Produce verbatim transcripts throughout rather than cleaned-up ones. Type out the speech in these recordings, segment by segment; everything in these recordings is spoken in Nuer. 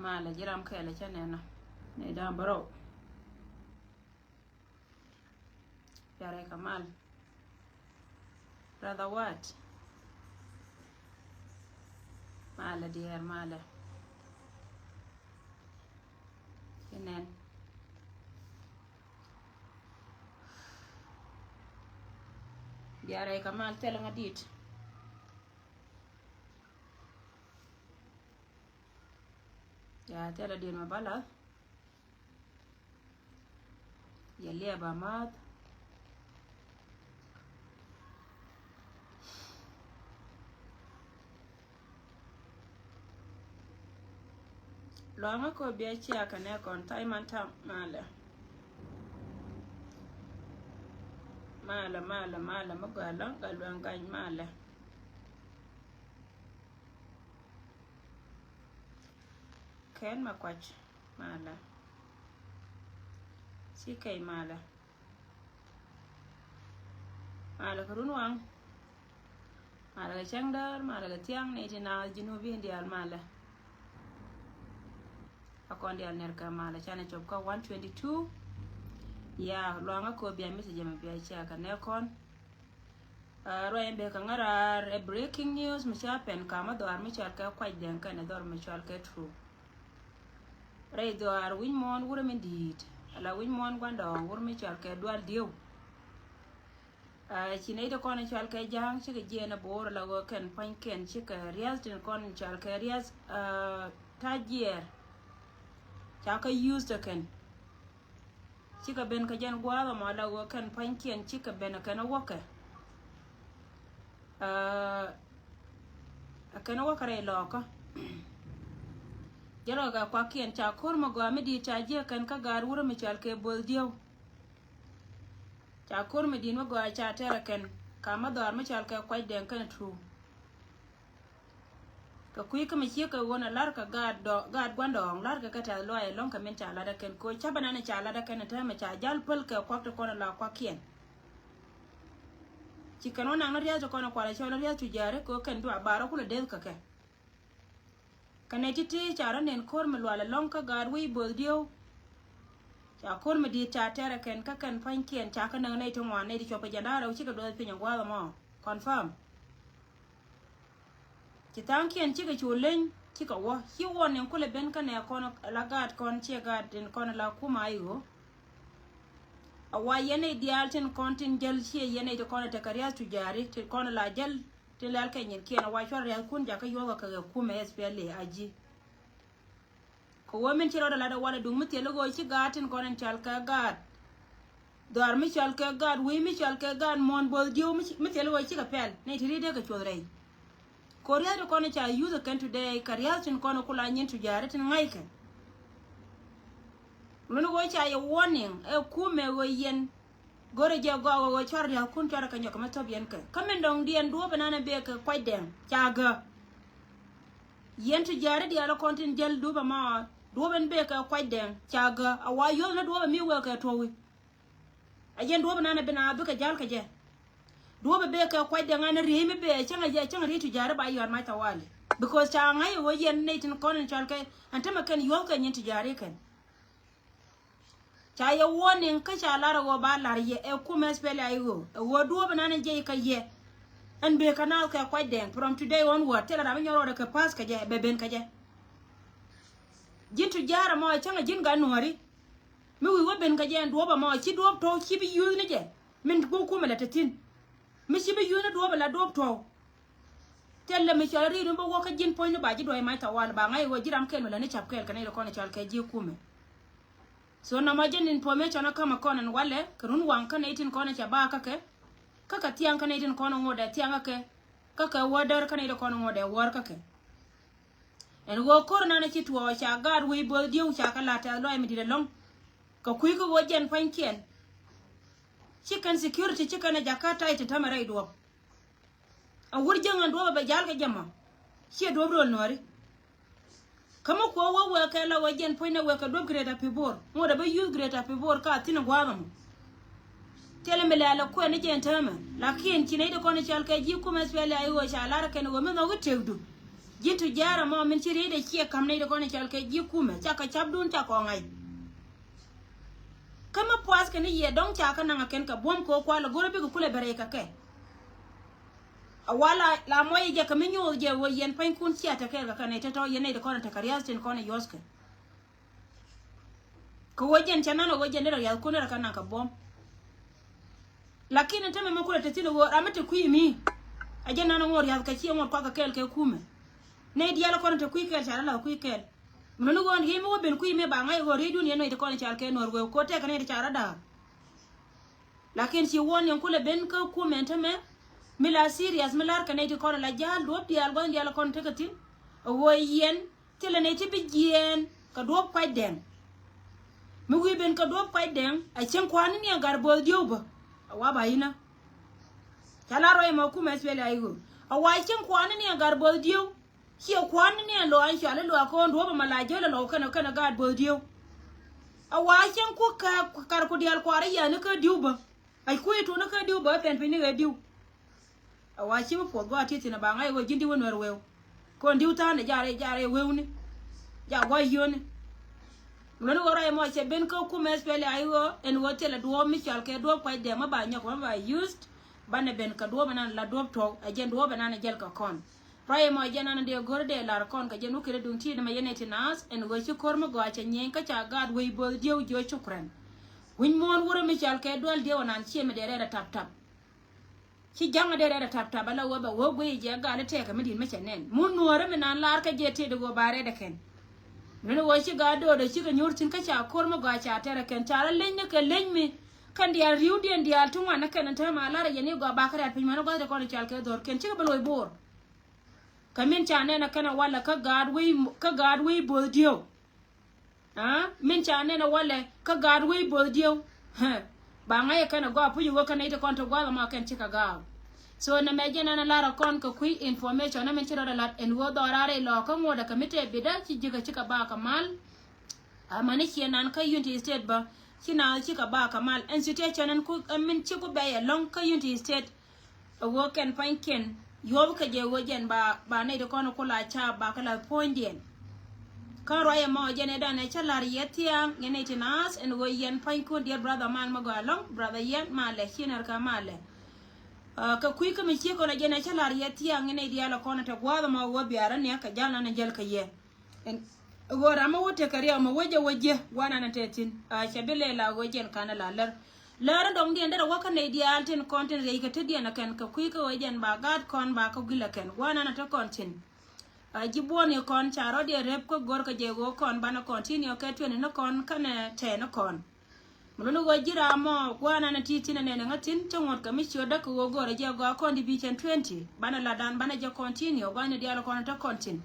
Malɛ ji̱ ram kɛɛl cä nɛn ɔ. Nɛy da̱ŋ bärɔw. Bia rɛy kɛ mal. Brother Wat. Malɛ diɛɛr malɛ. Ci nɛn. Bia rɛy kɛ mal thilɛ ŋa dit. Ya thilɛ dit ma bala. Yɛ liɛp a math. Luaŋä kɔ bia cia kɛ nɛ kɔn tha̱a̱c man ta̱a̱ malɛ. Malɛ, malɛ, malɛ, mi gɔaa lɔ̱ŋ gat luaŋ gany malɛ. Kɛn ma kuac malɛ. Ci kɛy malɛ. Malɛ kɛ run waŋ. Malɛ kɛ cäŋ däär, malɛ kɛ thiaŋ ni ti naath ji̱ nuɔ̱ɔ̱p in diaal malɛ. A kɔn diaal nɛr kɛ malɛ canɛ cop kä one twenty two. Ya luaŋä kɔ bia message mɛ bia cia kɛ nɛ kɔn. Ruac in bek kɛ ŋäraar ɛ breaking news mi ca pɛn kamä dhɔaar mi cɔal kɛ kuac dɛŋ kɛnɛ dhɔr mi cɔal kɛ true. Rɛy dhɔaar wi̱c muɔ̱ɔ̱n wurɛ mi di̱i̱t ala wi̱c muɔ̱ɔ̱n gua̱ndɔɔŋ wurɛ mi cɔal kɛ dual dieu. Ci nɛy ti kɔn cɔal kɛ ja̱a̱ŋ cikɛ jiɛɛn ɛ bo̱o̱r ala ɣöö kɛn pua̱nykiɛn cikɛ ria̱th tin kɔn cɔal kɛ ria̱th ta̱ jiɛɛr. Ca kɛ use tɔ kɛn. Cikɛ ben kɛ jɛn gua̱a̱th ɛmɔ la ɣöö kɛn pua̱nykiɛn cikɛ ben kɛn ɛ wäkɛ. Ɛ kɛn ɛ wäkɛ rɛy lɔɔkä. Jɛn rɔ kɛ kuakiɛn ca ko̱r mi gɔaa mi di̱i̱t ca jiäk kɛn kä gaat wurä mi cɔal kɛ bo̱o̱th dieu. Ca ko̱r mi di̱i̱t mi gɔaa ca tɛrɛ kɛn kamä dhɔaar mi cɔal kɛ kuac dɛŋ kɛn true. Kɛ kui̱ kä mi ciek kɛ ɣöö nɛ la̱r kɛ gaat dɔ, gaat gua̱ndɔɔŋ la̱r kɛ kɛ tɛ̈th luaac ɛlɔ̱ŋ kɛ min ca lat ɛ kɛn koc ca̱pɛ nɛn ca lat ɛ kɛn ɛ täämɛ ca jal päl kɛ kuak ti kɔn ɛ la kuakiɛn. Ci kɛn wä naŋ ni ria̱th ti kɔn ɛ kual ɛ cɔl ni ria̱th tu ja̱a̱ri kɛ ɣöö kɛn dua bar ɔ kulɛ deth kɛ kɛ. Kɛ nɛy ti̱ti̱ ca rɔ nɛn ko̱r mi lual ɛlɔ̱ŋ kä gaat wec bo̱o̱th dieu. Ca ko̱r mi di̱i̱t ca tɛrɛ kɛn kä kɛn pua̱nykiɛn ca kä näk nɛy ti ŋuan nɛy ti cuɔp kɛ jɛn da̱a̱ rɛw cikɛ duɔth piny ɛ gua̱a̱th ɛmɔ. Confirm. Ci tha̱a̱ŋkiɛn cikɛ cu leny cikɛ wä ci wä niŋ kulɛ ben kä nɛ kɔn la gaat kɔn ciɛ gaat in kɔn la kumɛ a i̱ ɣöö. A wa yɛn nɛy diaal tin kɔn tin jäl ciɛ yɛn nɛy ti kɔn tekɛ ria̱th tu ja̱a̱ri ti kɔn la jäl tin lɛl kɛ nyinkiɛn a wa cual ria̱thkun jakä yuɔ̱thkɛ kɛ kɛ kumɛ S P L A I G. Kɛ ɣöö min ci rɔɔdɛ lat ɛ walɛ duŋ mi thil i̱ ɣöö ci gaat tin kɔn in cɔal kɛ gaat. Dhɔaar mi cɔal kɛ gaat, wec mi cɔal kɛ gaat, muɔ̱ɔ̱n bo̱o̱th dieu mi ci, mi thil i̱ ɣöö cikɛ pɛl nɛy ti ri̱t dee kɛ cuɔth rɛy. Kɛ ɣöö ria̱th ti kɔn in ca yuth ɛ kɛn today kɛ ria̱th tin kɔn in kula nyin tu ja̱a̱ri tin ŋa̱ckɛ. Min ɣöö ca yɛ warning ɛ kumɛ ɣöö yɛn. Go̱rɛ jɛ gɔaa ɣöö cuarɛ ria̱thkun cuarɛ kɛ nyɔk kɛ mi thop yɛn kɛ. Kä min dɔ̱ŋdiɛn duɔ̱ɔ̱p ɛnan ɛ bee kɛ kuacdɛŋ ca gä. Yɛn tu ja̱a̱ri diaal ɛ kɔn tin jäl duɔ̱ɔ̱p ɛmɔ duɔ̱ɔ̱p ɛn bee kɛ kuacdɛŋ ca gä. A wa yuɔ̱th ni duɔ̱ɔ̱p ɛ mi wee kɛ tuɔ̱wi. A yɛn duɔ̱ɔ̱p ɛnan ɛ bi na bikɛ ja̱l kɛ jɛ. Duɔ̱ɔ̱p ɛ bee kɛ kuacdɛŋ an riey mi bee cäŋ a jɛ cäŋ a riey tu ja̱a̱ri ba yɔ̱a̱r mac tawali. Because ca ŋa̱c ɛ ɣöö yɛn nɛy tin kɔn in cɔal kɛ ɛn tämɛ kɛn yuɔ̱thkɛ nyin tu ja̱a̱ri kɛn. Ca yɛ warning kä ca lar ɛ ɣöö ba lar yɛ ɛ kumɛ S P L A I O ɛ ɣöö duɔ̱ɔ̱p ɛnan in jiɛc kä yɛ. Ɛn bee kä naath kɛ kuacdɛŋ from today onward thilɛ ram mi nyɔk rɔɔdɛ kɛ pa̱th kɛ jɛ bɛ ben kä jɛ. Ji̱n tu ja̱a̱r ɛmɔ ɛ cäŋ ɛ ji̱n gat nuääri. Mi wi̱i̱ wä ben kä jɛ ɛn duɔ̱ɔ̱p ɛmɔ ci duɔ̱ɔ̱p tɔ̱ ci bi yuuth ni jɛ min ku kumɛ lɛ te thi̱n. Mi ci bi yuuth ni duɔ̱ɔ̱p ɛ la duɔ̱ɔ̱p tɔ̱. Thilɛ mi cɔl ri̱i̱t mi bä wä kä ji̱n puɔ̱nyni ba ji̱ duɔ̱ɔ̱c mac tawal ba ŋa̱c ɣöö ji̱ ram kɛl mi lä ni ca̱p kɛɛl kɛ nɛy ti kɔn cɔal kɛ ji̱ kumɛ. So nɔmɔ jɛn information ɛ ka̱mɛ kɔn ɛn walɛ kɛ run waŋ kä nɛy tin kɔn cɛ ba kä kɛ. Kä kɛ thiaŋ kä nɛy tin kɔn ŋot ɛ thiaŋ kä kɛ. Kä kɛ wädär kä nɛy tin kɔn ŋot ɛ wäär kä kɛ. Ɛn ɣöö ko̱r nan ci tuɔɔk ca gaat wec bo̱o̱th dieu ca kɛ la̱t tɛth lɔaac mi di̱t ɛlɔ̱ŋ. Kɛ kui̱ kä ɣöö jɛn pua̱nykiɛn. Ci kɛn security ci kɛn ɛ jakä ta̱y ti tämɛ rɛy duɔ̱ɔ̱p. A wur jäŋ an duɔ̱ɔ̱p a bɛ ja̱l kɛ jɛ mɔ. Ciɛ duɔ̱ɔ̱p rööl nuääri. Kä mi kuɔ wä wɛɛkɛ la wä jɛn puɔ̱nynɛ wɛɛkɛ duɔ̱ɔ̱p Greater Pibor. Ŋot a bä yuth Greater Pibor ka thi̱n gua̱a̱th ɛmɔ. Thilɛ mi lɛ̈ɛ̈l ɛ kuɛn ni jɛn täämɛ. Lakin ci nɛy ti kɔn i̱ cɔal kɛ ji̱ kumɛ S P L A I O ca lar kɛn ɣöö mi nhɔk i̱ tëkdu. Ji̱n tu jiaar ɛmɔ min ci ri̱i̱dɛ ciɛ ka̱m nɛy ti kɔn i̱ cɔal kɛ ji̱ kumɛ, cakɛ ca̱pdun cakɔ ŋa̱c. Kä mi puath kɛn i̱ yɛ dɔ̱ŋ ca kä naŋ a kɛn kɛ buɔ̱m kɛ ɣöö kual ɛ go̱r ɛ bikɛ kulɛ bɛ rɛy kɛ kɛ. A wala la muɔc jɛ kɛ mi nyoth jɛ ɣöö yɛn pua̱nykun cia tekɛ kɛ kɛ nɛy tɔ̱tɔ̱, yɛn nɛy ti kɔn tekɛ ria̱th tin kɔn i̱ yuɔ̱thkɛ. Kɛ ɣöö jɛn cɛ nan ɣöö jɛn derɛ ria̱thkun derɛ kɛ naŋ kɛ buɔ̱m. Lakin ɛn tämɛ mi kulɛ te thi̱n ɣöö ram mi te kui̱ mi. A jɛn nan ŋot ria̱th kɛ ciɛ ŋot kuak kɛ kɛɛl kɛ kumɛ. Nɛy diaal kɔn te kui̱ kɛɛl ca rɔ la̱th kui̱ kɛɛl. Mi nɔni ɣöö yɛn mi wä ben kui̱ mi ba ŋa̱c ɣöö riecdun yɛn nɛy ti kɔn i̱ cɔal kɛ nuɔr wëë ko̱ tɛkɛ nɛy ti ca rɔ da̱a̱k. Lakin ci wuɔ̱n yɛn kulɛ ben kä kumɛ ɛn tämɛ. Mi la serious mi la̱r kɛ nɛy ti kɔn la ja̱a̱l duɔ̱ɔ̱p diaal gua̱n diaal kɔn tekɛ thi̱n. A ɣöö yɛn thilɛ nɛy ti bi jiɛɛn kɛ duɔ̱ɔ̱p kuacdɛŋ. Mi wi̱i̱ ben kɛ duɔ̱ɔ̱p kuacdɛŋ a cieŋ kua̱a̱ni ni a gar bo̱o̱th dieu bä. A wa ba yinä. Ca la rɔy ɛmɔ kumɛ SPLA-IO. A wa cieŋ kua̱a̱ni ni a gar bo̱o̱th dieu. Ciɛ kua̱a̱ni ni a lɔaac cuali luaak kɔn duɔ̱ɔ̱p ɛmɔ la jäl ɛlɔw kɛnɛ kɛnɛ gaat bo̱o̱th dieu. A wa cieŋ ku kɛ kar ku diaal kuaar i̱ yɛn ni kä dieu bä. A kui̱ tuun ni kä dieu bä pɛn piny ni ɣɛ dieu. A wa ci mi puɔth gua̱a̱th ti thi̱n a ba ŋa̱c ɣöö ji̱n di̱w in nuɛr wëëw. Kɔn di̱w tha̱a̱n ɛ jaarɛ jaarɛ wëëwni. Ja gua̱c yio̱ni. Luɔ̱ni ɣöö ruac ɛmɔ cɛ ben kä kumɛ SPLA-IO ɛn ɣöö thilɛ duɔ̱ɔ̱p mi cɔal kɛ duɔ̱ɔ̱p kuacdɛŋ mi ba nyɔk mi ba used. Banɛ ben kɛ duɔ̱ɔ̱p ɛnan la duɔ̱ɔ̱p tuɔ̱k ɛ jɛn duɔ̱ɔ̱p ɛnan ɛ jɛl kɛ kɔn. Ruac ɛmɔ jɛn ɛnan dee go̱r dee lar kɔn kɛ jɛn wä kiri duŋ ti̱i̱t ɛmɛ yɛn ɛ ti naath ɛn ɣöö ci ko̱r mi gɔaa cɛ nyieny kä ca gaat wec bo̱o̱th dieu jiö cukran. Wi̱ny muɔ̱ɔ̱n wurɛ mi cɔal kɛ dual dieu ɛnan ciɛ mi dee rɛɛt ɛ tap tap. Ci ja̱ŋ a dee rɛɛt a tap tap ala wä bɛ wä guiy jɛ gal tɛɛkä mi di̱t mi cɛ nɛn. Mun nuɔ̱ɔ̱rä mi nan lar kä jɛ tëëd ɣöö ba rɛɛt a kɛn. Nuni ɣöö ci gaa doodä cikɛ nyuur thi̱n kä ca ko̱r mi gɔaa ca tɛr a kɛn ca rɔ leny ni kɛ leny mi. Kɛn diaal ri̱wdiɛn diaal ti ŋuan ni kɛn täämɛ a lar a yɛn i̱ gɔaa bakä rɛɛt piny mɛn gua̱th ti kɔn i̱ cal kɛ dhɔr kɛn cikɛ bä loc bo̱o̱r. Kɛ min ca nɛn a kɛn a walɛ kä gaat wec, kä gaat wec bo̱o̱th dieu. Aa, min ca nɛn ɛ walɛ kä gaat wec bo̱o̱th dieu. Hɛ. Ba ŋa̱c ɛ kɛn ɛ gɔaa puc ɛ ɣöö kɛn ɛ i̱ ti kɔn ti gua̱a̱th ɛmɔ kɛn cikɛ gaak. So nɛmɛ jɛn ɛn ɛ lar ɛ kɔn kɛ kui̱ information ɛ min ci rɔɔdɛ la̱t ɛn ɣöö dhɔraarɛ ilɔɔk kä ŋuɔ̱tdɛ kɛ mi tëë bitdä ci ji̱kä cikɛ baak kɛ mal. Amäni ciɛ nan kä Unity State bä ci naath cikɛ baak kɛ mal ɛn situation ɛn ku ɛn min ci ku bɛy ɛlɔ̱ŋ kä Unity State. Ɛ ɣöö kɛn pa̱nykiɛn yuɔ̱p kɛ jɛ ɣöö jɛn ba, ba nɛy ti kɔn ku la ca̱a̱p ba kɛ la̱th puɔ̱nydiɛn. Kä ruac ɛmɔ jɛn ɛ danɛ cä la̱r yɛ thia̱a̱ŋ yɛn nɛy ti naath ɛn ɣöö yɛn pa̱nykun dear brother man mi gɔaa ɛlɔ̱ŋ, brother yɛn malɛ ci nɛr kɛ malɛ. Aa, kɛ kui̱ kä mi ciek kɔn ɛ jɛn ɛ cä la̱r yɛ thia̱a̱ŋ yɛn nɛy diaal ɛ kɔn ɛ te gua̱a̱th ɛmɔ ɣöö biaarä niɛ kɛ ja̱l nan ɛ jäl kɛ yɛ. Ɛn ɣöö ram mi wä tekɛ riɛw mi wä jɛ wä jiɛ gua̱a̱r nan ɛ te thi̱n. Aa, cɛ bi lɛl a ɣöö jɛn ka̱n ɛ la lär. Lär in dɔ̱ŋdiɛn derɛ wä kä nɛy diaal tin kɔn tin riɛc kɛ tetdiɛn ɛ kɛn kɛ kui̱ kä ɣöö jɛn ba gaat kɔn ba kä gui̱l ɛ kɛn gua̱a̱r nan ɛ te kɔn thi̱n. Aa, ji̱ buɔ̱ɔ̱ni kɔn ca rɔ̱diɛn rep kä go̱r kɛ jɛ ɣöö kɔn banɛ continue kɛ tueni ni kɔn kɛnɛ tɛɛni kɔn. Mi luni ɣöö ji̱ ram mɔ gua̱a̱r nan ɛ ti thi̱n ɛ nɛn ɛ ŋä thi̱n cä ŋuɔ̱t kɛ mi ciötdä kɛ ɣöö go̱rɛ jɛ gɔaa kɔn division twenty banɛ latdan banɛ jɛ continue gua̱a̱r ni diaal kɔn ɛ te kɔn thi̱n.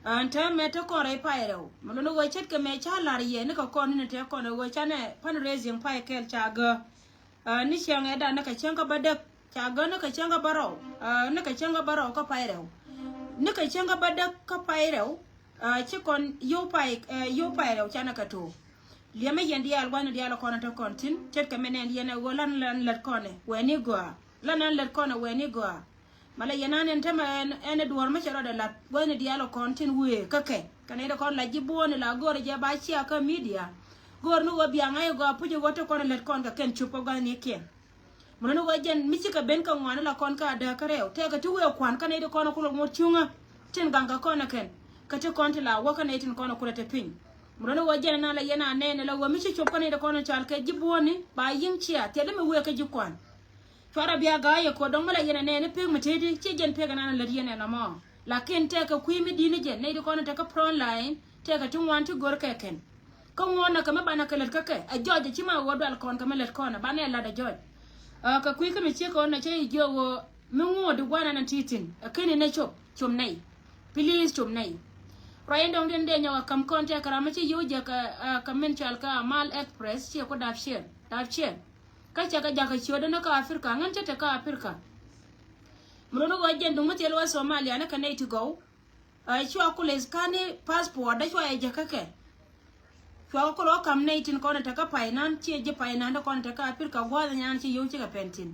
Ɛn täämɛ te kɔn rɛy pay rɛw mi luni ɣöö ce̱tkɛ mɛ ca la̱r yɛ nikɛ kɔn ni ni te kɔn ɛ ɣöö canɛ fundraising pay kɛl ca gä. Aa, ni cäŋ ɛ dan nikɛ cäŋ kä bädäk ca gä nikɛ cäŋ kä bärɔw. Aa, nikɛ cäŋ kä bärɔw kä pay rɛw. Nikɛ cäŋ kä bädäk kä pay rɛw. Aa, ci kɔn yio̱w pay, aa, yio̱w pay rɛw canɛ kɛ to̱o̱k. Liɛmɛ yɛn diaal gua̱thni diaal kɔn te kɔn thi̱n ce̱tkɛ mɛ nɛn yɛn ɛ ɣöö lan lan lät kɔnɛ wɛni gɔaa. Lan lan lät kɔnɛ wɛni gɔaa. Malɛ yɛn an ɛn tämɛ ɛn, ɛn ɛ duɔ̱ɔ̱r mi cɛ rɔɔdɛ la̱t gua̱thni diaal ɛ kɔn tin wëë kä kɛ. Kɛn ɛ dee kɔn la ji̱ buɔ̱ɔ̱ni la go̱o̱rɛ jɛ ba cia kä media. Go̱o̱r ni ɣöö biaŋ a i̱ gɔaa puc i̱ ɣöö te kɔn ɛ lät kɔn kɛ kɛn cup kä gua̱thnikiɛn. Mi luni ɣöö jɛn mi cikɛ ben kɛ ŋuani la kɔn kä a dääk kä rɛw tɛɛkɛ ti wëë kua̱n kä nɛy ti kɔn ɛ kulɛ ŋot cuŋä. Tin gaŋ kɛ kɔn ɛ kɛn kɛ ti kɔn ti la wä kä nɛy tin kɔn ɛ kulɛ te piny. Mi luni ɣöö jɛn ɛn a la yɛn a nɛɛni la ɣöö mi ci cup kä nɛy ti kɔn ɛ cal kɛ ji̱ buɔ̱ɔ̱ni ba yi̱ŋ cia thil mi wëë kä ji̱ kua̱n. Cuarɛ bia ga̱a̱c ɛ ko̱dɔ̱ŋ mi la yɛn ɛ nɛɛni pek mi teti ci jɛn pek ɛnan ɛ lät yɛn ɛn ɛmɔ. Lakin tɛkɛ kui̱ mi di̱t ni jɛn nɛy ti kɔn ɛ te kä front line tɛkɛ ti ŋuan ti go̱r kɛ kɛn. Kä ŋuɔ̱n nɛ kɛ mi banɛ kɛ lät kä kɛ ɛ jɔc ɛ ci ma ɣöö dual kɔn kɛ mi lät kɔn ɛ banɛ ɛ lat ɛ jɔc. Aa, kɛ kui̱ kä mi ciek kɔn ɛ cä yi jiök ɣöö mi ŋuɔ̱t di gua̱n ɛn ɛ ti thi̱n ɛ keni nɛ cop com nɛy. Please com nɛy. Ruac in dɔ̱ŋ diɛn dee nyɔk ɛ käm kɔn tɛkɛ ram mi ci yio̱w jɛ kɛ, aa, kɛ min cɔal kɛ Amal Express ciɛ ku dap ciɛn dap ciɛn. Kä cɛ kɛ jakä ciötdä ni kä Africa ŋän cä te kä Africa. Mi luni ɣöö jɛn duŋ mi thil wä Somalia ni kɛ nɛy ti gɔw. Aa, cua kulɛ iskani passport dä cua yɛ jäkä kɛ. Cua kulɛ wä kam nɛy tin kɔn te kä pay nan ciɛ ji̱ pay nan te kɔn te kä Africa gua̱a̱th nyan ci yio̱w cikɛ pɛn thi̱n.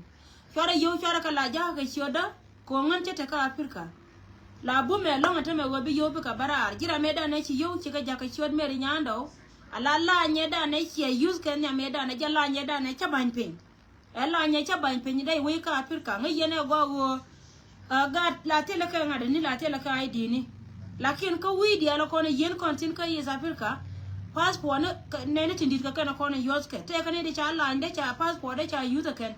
Cuarɛ yio̱w cuarɛ kɛ la jakä kɛ ciötdä kɛ ɣöö ŋän cä te kä Africa. La bumɛ lɔŋ ɛ tämɛ ɣöö bi yio̱w bikɛ bä raar. Ji̱ ram mëëdan ɛ ci yio̱w cikɛ jakä ciöt Mary Nyandɔw. A la la̱a̱c nyɛɛdan ɛ ciɛ yuth kɛ nhiam mëëdan ɛ jɛ la̱a̱c nyɛɛdan ɛ cä ba̱ny piny. Ɛ la̱a̱c nyɛ cä ba̱ny piny dee wec kä Africa ŋäc yɛn ɛ gɔaa ɣöö, ɛ, gaat la thilɛ kɛ ŋa̱t ni la thilɛ kɛ I D ni. Lakin kä wi̱i̱ diaal ɛ kɔn ɛ yien kɔn thi̱n kä East Africa. Passport ni nɛni tin di̱t kɛ kɛn ɛ kɔn ɛ yuɔth kɛ tëëkɛ ni di ca la̱a̱ny dee ca passport dee ca yuth ɛ kɛn.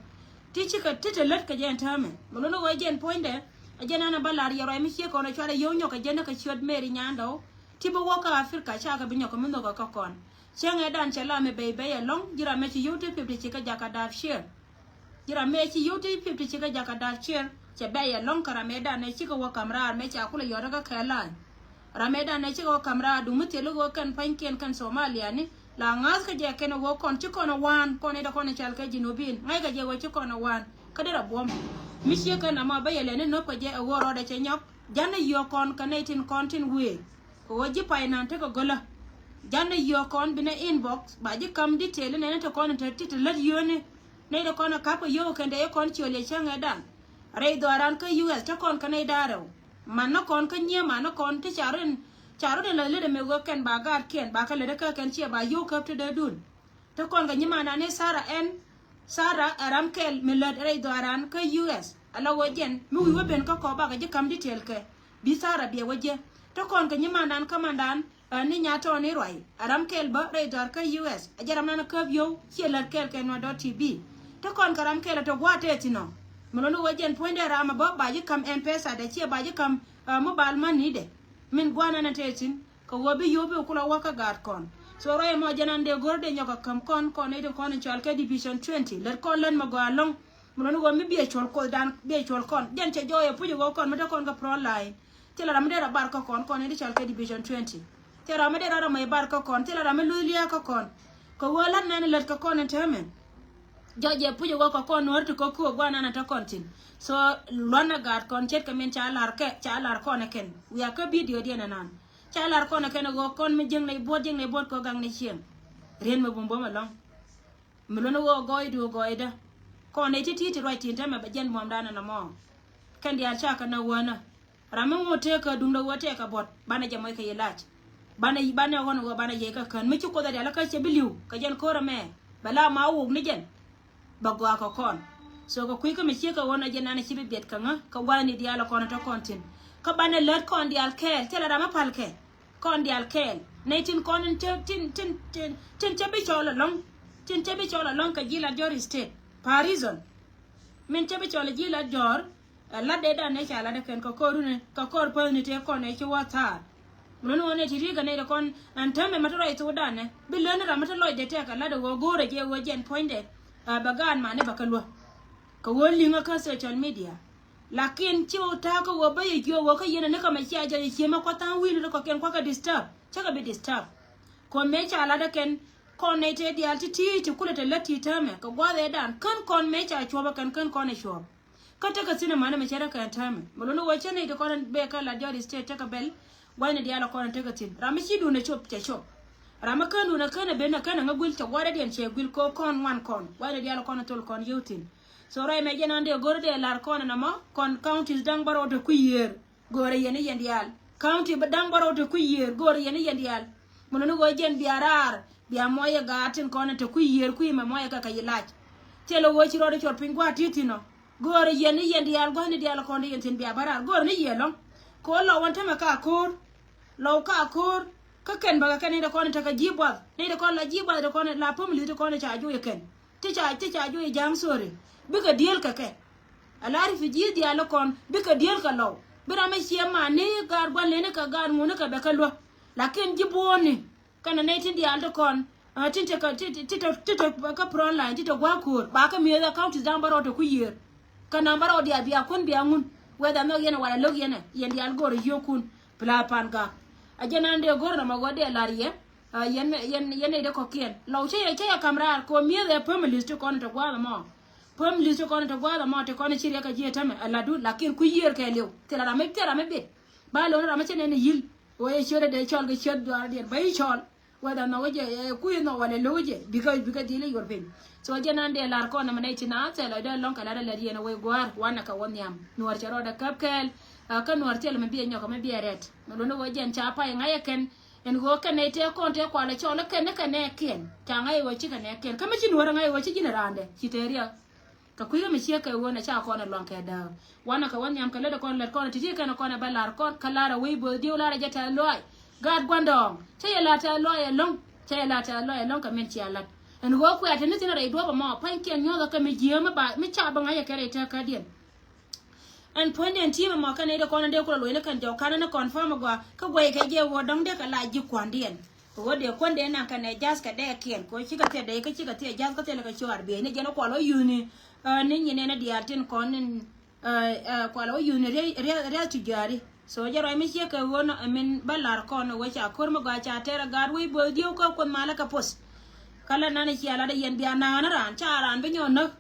Ti cikɛ ti te lät kɛ jɛ ɛn täämɛ. Mɛ luni ɣöö jɛn puɔ̱nydɛ ɛ jɛn ɛn ɛ bä la̱r yɛ ruac mi ciek kɔn ɛ cuarɛ yio̱w nyɔk kɛ jɛn ni kɛ ciöt Mary Nyandɔw. Ti bi wä kä Africa cakɛ bi nyɔk kɛ mi nhök ɛ kä kɔn. Cäŋɛ dan cɛ la mi bɛy bɛy ɛlɔ̱ŋ ji̱ ram mi ci yio̱w ti fifty ci kɛ jakä dap cier. Ji̱ ram mi ci yio̱w ti fifty ci kɛ jakä dap cier. Cɛ bɛy ɛlɔ̱ŋ kɛ ram mi dan ɛ cikɛ wä ka̱m raar mi ca kulɛ yɔt ɛ kä kɛ la̱a̱ny. Ram mi dan ɛ cikɛ wä ka̱m raar duŋ mi thil i̱ ɣöö kɛn pa̱nykiɛn kɛn Somalia ni. La ŋa̱th kä jɛ kɛn ɛ ɣöö kɔn ci kɔn ɛ waan kɔn ɛ dee kɔn ɛ cal kɛ Jinubin ŋa̱ckɛ jɛ ɣöö ci kɔn ɛ waan. Kä dee rɔ buɔ̱m mi ciek kɛn ama bä yɛ lɛ ni nöp kɛ jɛ ɛ ɣöö rɔɔdɛ cɛ nyɔk. Janɛ yio̱o̱k kɔn kɛ nɛy tin kɔn tin wëë. Kɛ ɣöö ji̱ pay nan tekɛ gölä. Janɛ yio̱o̱k kɔn binɛ inbox ba ji̱ ka̱m detail nɛnɛ te kɔn te ti te lät yio̱o̱ni. Nɛy te kɔn ɛ ka̱p kɛ yio̱o̱k kɛn te yɛ kɔn ciöl yɛ cäŋɛ dan. Rɛy dhɔaaran kä U S te kɔn kɛ nɛy da̱a̱ rɛw. Man ni kɔn kä nyiee man ni kɔn ti ca run ca run in la lät ɛmɛ ɣöö kɛn ba gaatkiɛn ba kɛ lät kä kɛn ciɛ ba yio̱o̱k käp te dee dun. Te kɔn kɛ nyimandan ni Sarah ɛn Sarah ɛ ram kɛl mi lät rɛy dhɔaaran kä U S. Ala wä jɛn mi wi̱i̱ wä ben kä kɔ bakɛ ji̱ ka̱m detail kɛ bi Sarah biɛ wä jɛ. Te kɔn kɛ nyimandan kä mandan ɛ ni nya tɔɔni ruac ɛ ram kɛl bä rɛy dhɔaar kä U S. Ɛ jɛ ram nan käp yio̱w ciɛ lät kɛl kɛ nuɔt dɔ̱t T V. Te kɔn kɛ ram kɛl ɛ te gua̱a̱t tëë thi̱n ɔ. Mi luni wä jɛn puɔ̱nydɛ ram ɛ bä ba ji̱ ka̱m M-Pesa dɛ ciɛ ba ji̱ ka̱m ɛ mobile money dɛ. Min gua̱a̱t nan ɛ tëë thi̱n. Kɛ ɣöö bi yio̱w bi kulɛ wä kä gaat kɔn. So ruac ɛmɔ jɛn an dee go̱r dee nyɔk ɛ käm kɔn kɔn i̱ ti kɔn in cɔal kɛ division twenty lät kɔn lät mɛ gɔaa ɛlɔ̱ŋ. Mi lɔni ɣöö mi biɛ cuɔl kuothdan biɛ cuɔl kɔn jɛn cɛ jɔɔy ɛ puc ɛ ɣöö kɔn mi te kɔn kä front line. Thilɛ ram mi dee rɔ bar kä kɔn kɔn i̱ ti cɔal kɛ division twenty. Thilɛ ram mi dee rɔ rɔ mɛ bar kä kɔn thilɛ ram mi luth lia̱a̱ kä kɔn. Kɛ ɣöö la̱t nɛn lät kä kɔn in täämɛ. Jɔɔc ɛ puc ɛ ɣöö kɛ kɔn nuɔ̱ɔ̱r ti kä köök gua̱a̱r nɛn ɛ te kɔn thi̱n. So luɔ̱n ɛ gaat kɔn ce̱tkɛ min ca la̱r kɛ ca la̱r kɔn ɛ kɛn wiaa kä video diɛn ɛnan. Ca lar kɔn ɛ kɛn ɛ ɣöö kɔn mi jiäŋ nɛy buɔ̱t jiäŋ nɛy buɔ̱t kɛ gaŋ ni cieŋ. Rien mi bum buɔ̱m ɛlɔ̱ŋ. Mi luɔ̱n ɛ ɣöö gɔɔydu gɔɔydä. Kɔn nɛy ti̱ti̱ ti ruac tin tɛmɛ bɛ jɛn buɔ̱mdan ɛn ɛmɔ. Kɛn diaal ca kɛ nä wänä. Ram mi ŋot tëëkä duŋdɛ ɣöö tëëkɛ buɔ̱t banɛ jɛ mɔc kɛ yi lac. Banɛ banɛ ɣɔn ɛ ɣöö banɛ yey kä kän mi ci kuoth ɛ diaal kä cɛ bi li̱w kɛ jɛn ko̱rɛ mɛ. Bɛ la ma wok ni jɛn. Bɛ gɔaa kɛ kɔn. So kɛ kui̱ kä mi ciek kɛ ɣöö nɔ jɛ nan ci bi biɛt kɛ ŋä kɛ gua̱thni diaal ɛ kɔn ɛ tɔ kɔn thi̱n. Kä banɛ lät kɔn diaal kɛɛl thilɛ ram mi pal kɛ kɔn diaal kɛɛl nɛy tin kɔn in tin tin tin tin tin cɛ bi cɔl ɛlɔ̱ŋ. Tin cɛ bi cɔl ɛlɔ̱ŋ kɛ ji̱ la jɔr state. Par reason min cɛ bi cɔl ji̱ la jɔr. Ɛ lat dee dan nɛ ca lat dee kɛn kɛ kɔr runi kɛ kɔr päthni tëë kɔn ɛ ci wä thaar. Mun ni wä nɛ ti ri̱i̱k ɛ nɛy dee kɔn ɛn täämɛ ma te ruac thok dan nɛ bi lön ni ram ma te lɔcdɛ tɛk ɛ lat dee wä go̱o̱rɛ jɛ wä jɛn puɔ̱nydɛ. Ɛ bɛ gaan mani bɛ kɛ luä kɛ wä li̱ŋä kä social media. Lakin ci wä ta̱a̱ kä wä bä yɛ jiök wä kä yɛn ɛ ni kä mɛ cia jɔc ɛ ciemä kua̱ tha̱a̱ŋ wi̱i̱ni ti kɔ̱kiɛn kua̱ kɛ disturb cä kɛ bi disturb. Kɔn mëë ca lat dee kɛn kɔn nɛy tëë diaal ti ti̱i̱ ti kulɛ te lät ti täämɛ kɛ gua̱a̱th ëëdan kän kɔn mëë ca cuɔ̱p ɛ kɛn kän kɔn ɛ cuɔ̱p. Kä tekɛ thi̱n ɛmani mɛ cɛ rɛ kɛn täämɛ mɛ luni wä cä nɛy ti kɔn bee kä la jɔt state tekɛ bɛl. Gua̱cni diaal ɛ kɔn tekɛ thi̱n ram mi ci duundɛ cop cɛ cop. Ram mi kän duundɛ kän ɛ ben ɛ kän ɛ ŋä guil cɛ gua̱dädiɛn cɛ guil kɛ kɔn ŋuan kɔn gua̱cni diaal ɛ kɔn thol kɔn yio̱w thi̱n. So ruac mɛ jɛn an dee go̱r dee lar kɔn ɛn ɛmɔ kɔn counties da̱ŋ bärɔw te kui̱ yiëër. Go̱o̱rɛ yɛn i̱ yɛn diaal county bä da̱ŋ bärɔw te kui̱ yiëër go̱o̱rɛ yɛn i̱ yɛn diaal. Mun ni ɣöö jɛn bia raar bia muɔyɛ gaat tin kɔn te kui̱ yiëër kui̱ mɛ muɔyɛ kɛ kɛ yi lac. Thilɛ ɣöö ci rɔɔdɛ cuɔr piny gua̱a̱r ti̱i̱ thi̱n ɔ. Go̱o̱rɛ yɛn i̱ yɛn diaal gua̱a̱r ni diaal kɔn te yɛn thi̱n bia bä raar go̱o̱rɛ ni yiëë lɔ̱ŋ. Kɛ ɣöö lɔw wan tämɛ ka ko̱o̱r. Lɔw ka ko̱o̱r kä kɛn bäkɛ kɛn ni te kɔn tekɛ ji̱ buath ni te kɔn la ji̱ buath te kɔn la pamili te kɔn ca juɔyɛ kɛn. Ti ca ti ca juɔyɛ ja̱a̱ŋ sorry. Bikɛ diëël kɛ kɛ. A la refugee diaal kɔn bikɛ diëël kɛ lɔw bi ram mi ciɛ man ni gaat gua̱n leni kɛ gaat ŋuni kɛ bɛ kɛ luä. Lakin ji̱ buɔ̱ɔ̱ni kɛnɛ nɛy tin diaal ti kɔn. Tin te kä ti ti ti te ti te kä front line ti te gua̱a̱k ko̱o̱r ba kä mi̱eth ɛ counties da̱ŋ bärɔw te ku yiëër. Kä naŋ bärɔw diaal bia kuän bia ŋun whether nhɔk yɛn ɛ wala lo̱k yɛn ɛ yɛn diaal go̱o̱r ɛ yio̱o̱kun. Pla pan gak a jɛ nan dee go̱o̱r nɔmɔ ɣöö dee la̱r yɛ. Yɛn yɛn yɛn nɛy dee kɔ̱kiɛn lɔw cä yɛ cä yɛ ka̱m raar kɛ ɣöö mi̱eth ɛ families ti kɔn te gua̱a̱th ɛmɔ. Pöm li̱th ti kɔn ti gua̱a̱th ɛmɔ ti kɔn ci riɛk kɛ ji̱ tämɛ ɛ la̱tdu lakin kui̱ yiëër kɛɛliw thilɛ ram mi thilɛ ram mi bit. Ba lo̱n ram mi ci nɛn i̱ yi̱l wee ciöt ɛ dee cɔl kɛ ciöt duaar diɛn bä i̱ cɔl. Whether nhɔk jɛ ɛ kui̱ nhɔk walɛ lo̱k jɛ bikɛ bikɛ dhil i̱ yuɔr piny. So jɛ nan dee lar kɔn ɛmɛ nɛy ti na thilɛ dee lɔŋ kɛ lat ɛ lɛt yɛn ɛ wee gua̱a̱r wanɛ kɛ wä nhiam nuɔr cɛ rɔɔdɛ käp kɛɛl. Kä nuɔr thil mi biɛ nyɔk mi biɛ rɛt mi luni wä jɛn ca pay ŋa̱c ɛ kɛn. Ɛn ɣöö kɛn nɛy tëë kɔn tëë kualɛ cɔl ɛ kɛn ni kɛn nɛ kiɛn ca ŋa̱c ɛ wä ci kɛn nɛ kiɛn kä mi ci nuɔr ɛ ŋa̱c ɛ wä ci ji̱n ɛ raandɛ ci tëë riɛk. Kɛ kui̱ kä mi ciek kɛ ɣöö nɛ ca kɔn ɛ luaŋ kɛ dääk wanɛ kɛ wä nhiam kɛ lät ɛ kɔn lät kɔn ɛ ti̱ti̱ kɛn ɛ kɔn ɛ bä la̱r kɔn kä la̱r ɛ wec bo̱o̱th dieu la̱r ɛ jɛ tɛth lɔaac. Gaat gua̱ndɔɔŋ cä yɛ la̱r tɛth lɔaac ɛlɔ̱ŋ. Cä yɛ la̱r tɛth lɔaac ɛlɔ̱ŋ kɛ min cia la̱t. Ɛn ɣöö kuɛ̈t te ni thi̱n rɛy duɔ̱ɔ̱p ɛmɔ pa̱nykiɛn nyuɔ̱th ɛ kɛ mi jiääm mi ba mi ca bä ŋa̱c ɛ kɛ rɛy tɛ̈kädiɛn. Ɛn puɔ̱nydiɛn ti̱i̱m ɛmɔ kɛn nɛy ti kɔn in dee kulɛ luɔ̱c ni kɛn jɔw ka̱n ni confirm ɛ gɔaa kä guɛy kɛ jɛ ɣöö dɔ̱ŋ dee kɛ la ji̱ kua̱ndiɛn. Kɛ ɣöö dee kuändɛ naŋ kɛn ɛ ja̱th kɛ dɛɛkiɛn kɛ ɣöö cikɛ thiɛ dɛy kä cikɛ thiɛ ja̱th kä thilɛ kɛ cuaar biey ni jɛn ɛ kual ɣä yuthni. Ni nyin ɛn ɛ diaal tin kɔn in kual ɣä yuthni riath tu ja̱a̱ri. So jɛ ruac mi ciek kɛ ɣöö nɔ ɛmin bä la̱r kɔn ɛ wee ca ko̱r mi gɔaa ca tɛr ɛ gaat wec bo̱o̱th dieu kä kuoth malä kɛ poth. Kä lɛ nan ɛ cia lat ɛ yɛn bia na̱a̱n ɛ raan ca raan bi nyɔɔn näk.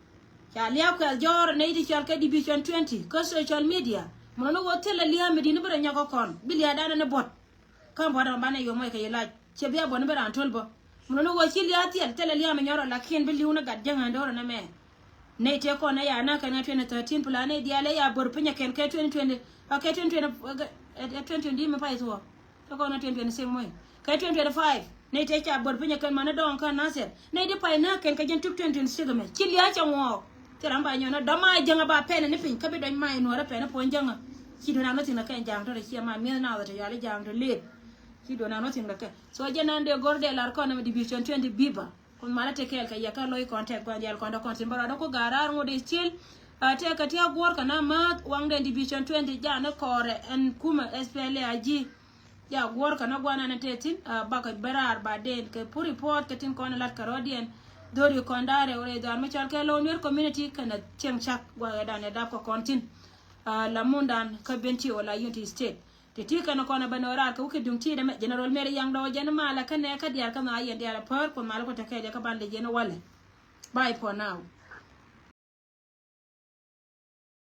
Ca lia̱a̱ kuɛth jɔ̱ɔ̱r nɛy ti cɔal kɛ division twenty kä social media. Mun ni wä thilɛ lia̱a̱ mi di̱t ni bi rɛ nyɔk kä kɔn bi lia̱a̱ danɛ ni buɔ̱t. Kä buɔ̱t ɛmɛ banɛ yom mɔc kɛ yɛ lac ciɛ bia buɔ̱t ni bi raan to̱l bä. Mun ni wä ci lia̱a̱ thiɛl thilɛ lia̱a̱ mi nyɔrɔ lakin bi li̱w ni gat jäŋ ɛn do̱rɛ ni mɛ. Nɛy tëë kɔn ɛ ya na kɛn kɛ twenty thirteen plan nɛy diaal ɛ ya bör piny ɛ kɛn kɛ twenty twenty ɛ kɛ twenty twenty ɛ twenty twenty mi pay thuɔ̱ɔ̱. Kä kɔn ɛ twenty twenty-six mɔc kɛ twenty twenty-five. Nɛy tëë ca buɔ̱t piny ɛ kɛn mani dɔɔŋ kä Nasir nɛy di pay nääk kɛn kɛ jɛn tuk twenty twenty-six ɛmɛ ci lia̱a̱ cɛ ŋuɔɔk. Thil ram ba nyɔn ɛ dɔ̱ma jɛŋɛ ba pɛn ɛ ni piny kä bi dɔ̱ny ma ɛ nuɔ̱ɔ̱rä pɛn ɛ puɔ̱ny jɛŋɛ. Ci duɔ̱n an wä thi̱n ɛ kɛn ja̱a̱ŋ tɔ̱ rɛ ciɛ ma mi̱eth na wä tɛ yal i̱ ja̱a̱ŋ tɔ̱ lëët. Ci duɔ̱n an wä thi̱n ɛ kɛn so jɛn an dee go̱r dee lar kɔn ɛmɛ division twenty biba. Kun malä tɛ kɛɛl kɛ yɛ kä lo̱c kɔn tɛk gua̱n diaal kɔn dɔ kɔn thi̱n bä rɔɔdä ku ga̱a̱r raar ŋot i̱ cil. Tɛk kɛ ti a guɔ̱ɔ̱r kɛ na määth waŋdɛ division twenty ja̱a̱n ni kɔɔrɛ ɛn kumɛ S P L A I G. Ja guɔ̱ɔ̱r kɛ na gua̱n ɛn tɛ thi̱n bakɛ ben raar ba den kɛ pur report kɛ tin kɔn lat kɛ rɔɔdiɛn. Dhori kɔn da̱a̱rɛ wä rɛy dhɔaar mi cɔl kɛ lo̱w nuer community kɛnɛ cieŋ cak gua̱a̱r ɛ dan ɛ dap kɛ kɔn thi̱n. La mundan kä ben ti wä la Unity State. Ti ti kɛn kɔn ɛ ben wä raar kɛ wä kɛ duŋ ti dɛ mɛ general mɛri yaŋ dɔw jɛn malɛ kä nɛ kä diaal kä nhɔa yɛn diaal ɛ pär kun malɛ ku tɛ kɛ jɛ kä ban lɛ jɛn walɛ. Bye for now.